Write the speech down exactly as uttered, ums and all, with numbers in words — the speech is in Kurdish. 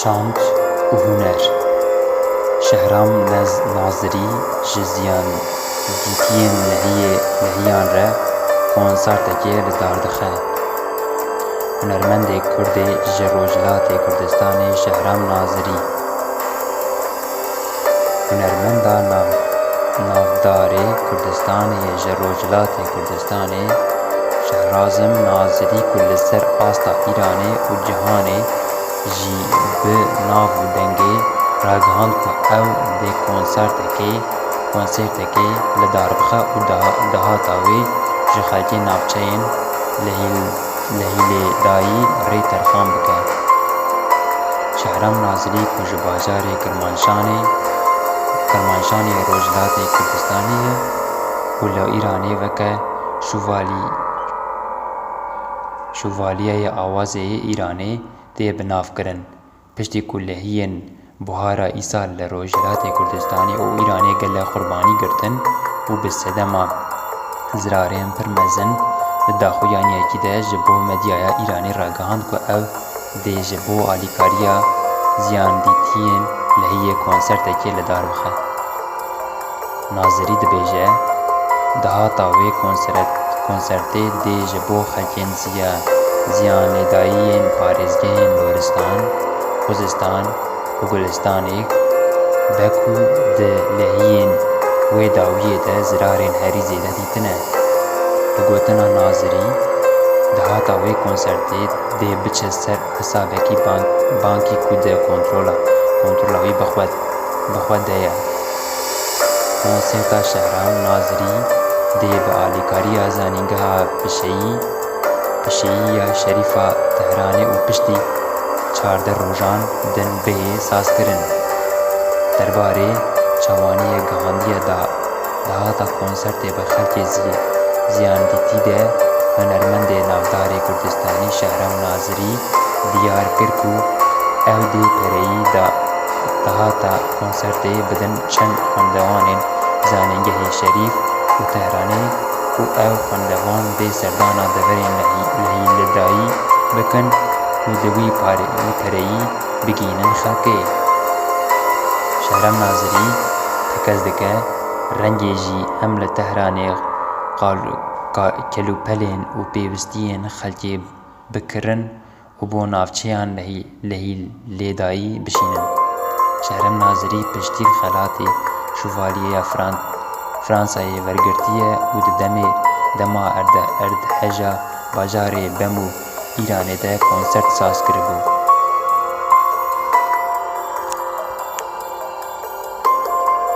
Şand û huner. Şehram Nez-, Nazirî ji ziyandîtiyên lehiyê, lehiyan re konsertekê li dar dixe. Hunermendê Kurdê ji Rojhilatê Kurdistanê Şehram Nazirî. Hunermenda nav-, navdarê Kurdistanê ji Rojhilatê Kurdistanê Şehrazim Nazirî ku li ser asta Îranê û cîhanê jî bi nav û dengê ragihand ku ew dê konsertekê, konsertekê li dar bixe û daha-, dahata wê ji xelkê navçeyên lehîl-, lehîlêdayî rê terxan bike. Şehram Nazirî ku ji bajarê Kirmanşanê, Kirmanşanê Rojhilatê Kurdistanê ye û li Îranê weke şûvalî-, şûvaliyeyê awazê yê Îranê tê binavkirin. Piştî ku lehiyên buhara îsal li Rojhilatê Kurdistanê û Îranê gelek qurbanî girtin û bi sedema zirarên pir mezin li daxuyaniyekî de ji bo medyaya Îranê ragihand ku ew dê ji bo alîkariya ziyandîtiyên lehiyê konsertekê li dar bixe. Nazirî dibêje, dahata wê konseret-, konsertê dê ji bo xelkên ziya-, ziyanlêdayiyên parêzgehên Loristan, Xuzistan û Gulistanê be ku di lehiyên wê dawiyê de zirarên herî zêde dîtine. Bi gotina Nazirî, dahata wê konsertê dê biçe ser hesabekî bank-, bankî ku di kontrola, kontrola wî bi xwe, bi xwe de ye. Konserta Şehram Nazirî dê bi alîkariya Zanîngeha Pişeyî, Pişeyî ya Şerîfa Tehranê û piştî çardeh rojan din bê sazkirin. Derbarê çawaniyê gihandiye da-, dahata konsertê bi xelkê zî-, ziyandîtî de hunermendê navdarê Kurdistanî Şehram Nazirî diyar kir ku ew dê pereyî da-, dahata konsertê bidin çend xwendevanên Zanîngehê Şerîf û Tehranê û ew xwendevan dê serdana deverên lehî-, lehîlêdayî bikin û di wî parê-, wî pereyî bigihînin xelkê. Şehram Nazirî tekez dike, rengê jî em li Tehranê qal-, ka-, kelûpelên û pêwistiyên xelkê bikirin û bo navçeyan lehî-, lehîlêdayî bişînin. Şehram Nazirî piştî xelatê Şûvalyeya Fran-, Fransayê wergirtiye û di demê, dema erde-, erdheja bajarê Bem û Îranê de konsert saz kiribû.